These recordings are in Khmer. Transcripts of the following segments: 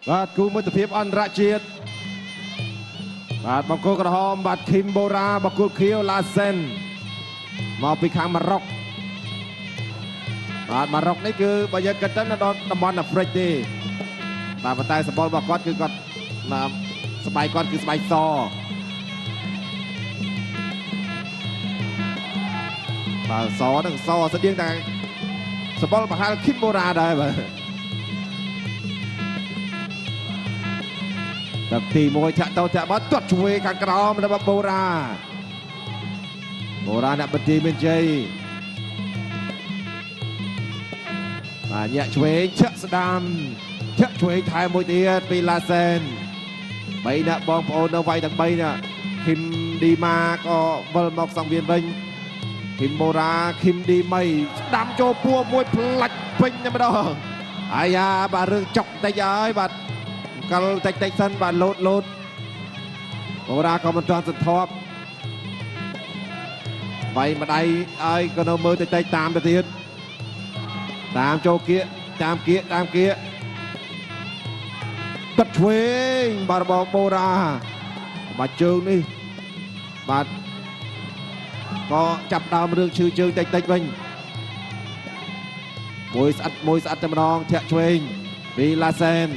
បាទគូមិត្តភាពអន្តរជាតិបាទបង្គោលក្រហមបាទឃីមបូរ៉ាបង្គោលខៀវឡាសេនមកពីខាងម៉ារ៉ុកបាទម៉ារ៉ុកនេះគឺបើយើងគិតទៅនៅដល់តំបន់អាហ្វ្រិកទេបាទប៉ុន្តែសម្បុររបស់គាត់គឺគាត់បាទស្បែកគាត់គឺស្បែកសបាទសហ្នឹងសស្តៀងតែសម្បុរប្រហែលឃីមបូរ៉ាដែរបាទ ទឹកទី1ធាក់ទៅធាក់មកទាត់ឆ្វេងខាងក្រោមរបស់បូរ៉ាបូរ៉ាអ្នកបន្ទាយមានជ័យបាទញាក់ឆ្វេងធាក់ស្ដាំធាក់ឆ្វេងថែមមួយទៀតពីឡាសែន3អ្នកបងប្អូននៅវាយទាំង3ណាឃីមឌីម៉ាក៏វិលមកសង្វៀនវិញឃីមបូរ៉ាឃីមឌីមីស្ដាំចូលពួរមួយផ្លាច់ពេញតែម្ដងអាយ៉ាបាទរឿងចុកតិចហើយបាទ កលតិចតិចសិនបាទលោតលោតបូរ៉ាក៏មិនទាន់សន្ធាប់វាយម្ដាយឲ្យក៏នៅមើលតិចតិចតាមទៅទៀតតាមចូលគៀកតាមគៀកតាមគៀកទឹកឆ្វេងបាទរបស់បូរ៉ាបាទជើងនេះបាទក៏ចាប់ដើមរឿងឈឺជើងតិចតិចវិញមួយស្អិតមួយស្អិតតែម្ដងធាក់ឆ្វេងពីឡាសែន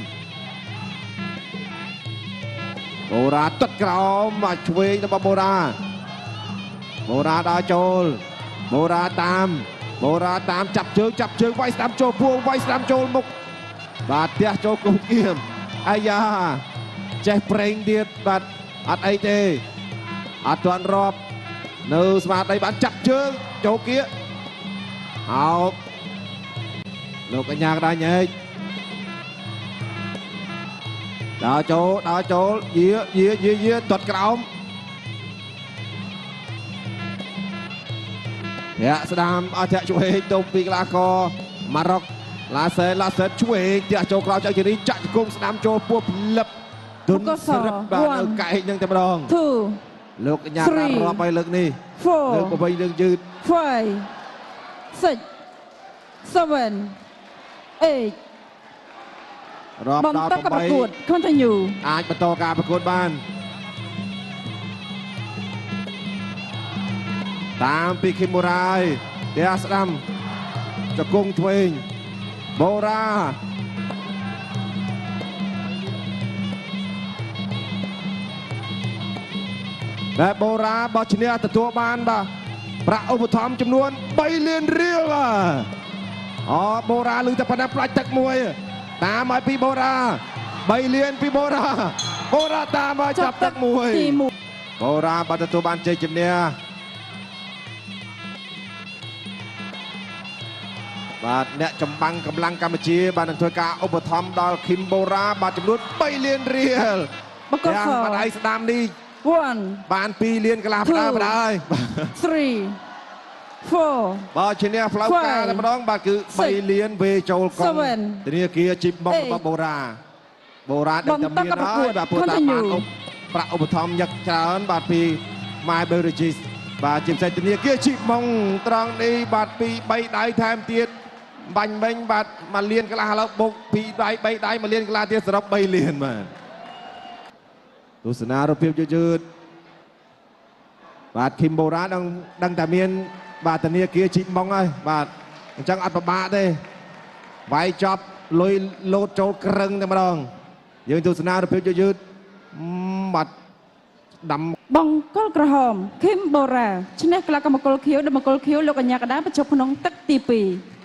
បូរ៉ាទឹកក្រោមមកឆ្វេងរបស់បូរ៉ាបូរ៉ាដើរចូលបូរ៉ាតាមបូរ៉ាតាមចាប់ជើងចាប់ជើងវាយស្ដាំចូលពួងវាយស្ដាំចូលមុខបាទផ្ទះចូលគុំគៀមអាយ៉ាចេះប្រេងទៀតបាទអត់អីទេអត់ទាន់រាប់នៅស្មារតីបានចាប់ជើងចូលគៀកអោបលោកកញ្ញាកដាញែកដើរចូលដើរចូលយាយាយាយាទាត់ក្រោមធាក់ស្ដាំអត់ធាក់ឆ្វេងទៅពីកីឡាករម៉ារ៉ុកឡាសេនឡាសេនឆ្វេងធាក់ចូលក្រោមចៅជរីចាក់ជង្គង់ស្ដាំចូលពោះផ្លឹបទុនស្រិបបាទនៅកែកនឹងតែម្ដង 2 លោកកញ្ញាបានរាប់ឲ្យលើកនេះលើក 4 បវិញលើកយឺត 5 6 7 8 រាប់ បន្ត ដល់ ការប្រកួត continue 8អាចបន្តការប្រកួតបានតាមពីឃីមូរ៉ាយផ្ទះស្ដាំជង្គង់ឆ្វេងបូរ៉ាដែលបូរ៉ាបើឈ្នះទទួលបានបាទប្រាក់ឧបត្ថម្ភចំនួន3លានរៀលបាទអូបូរ៉ាលឺតែប៉ុណ្ណាផ្លាច់ទឹកមួយតាមឲ្យពីបូរ៉ា3លានពីបូរ៉ាបូរ៉ាតាមឲ្យចាប់ទឹកមួយ ទី1 បូរ៉ាបានទទួលបានជ័យជំនះបាទអ្នកចម្បាំងកម្លាំងកម្ពុជា បាននឹងធ្វើការឧបត្ថម្ភដល់ឃីមបូរ៉ាបាទចំនួន3លានរៀល បង្គោល ទាំង ស ម្ដាយស្ដាំនេះ 1 បាន2លានកន្លះផ្ដើម Two ផ្ដើយ 3 4 បើឈ្នះផ្លូវការ Five តែម្ដងបាទគឺ Six 3លានវេចូលកង Seven ធនាគារជីបមក Eight របស់បូរ៉ាបូរ៉ាដឹងតែ បន្ត មាន ការប្រកួត ហើយបាទព្រោះតែបាន Continue ឧបប្រាក់ឧបត្ថម្ភញឹកច្រើនបាទពីម៉ែ Beverages បាទជាពិសេសធនាគារជីបមកត្រង់នេះបាទពី3ដៃថែមទៀតបាញ់មិញបាទ1លានកន្លះឥឡូវបុក2ដៃ3ដៃ1លានកន្លះទៀតសរុប3លានបាទទស្សនារូបភាពយឺតៗបាទឃីមបូរ៉ាដឹងដឹងតែមាន បាទធនាគារជីបមកហើយបាទអញ្ចឹងអត់ពិបាកទេវាយចប់លុយលោតចូលក្រឹងតែម្ដងយើងទស្សនារូបភាពយឺតៗបាទដាំ បង្គោលក្រហមឃីមបូរ៉ាឈ្នះក្លាកម្មបង្គោលខៀវដល់បង្គោលខៀវលោកកញ្ញាកដាប្រជុំក្នុងទឹកទី2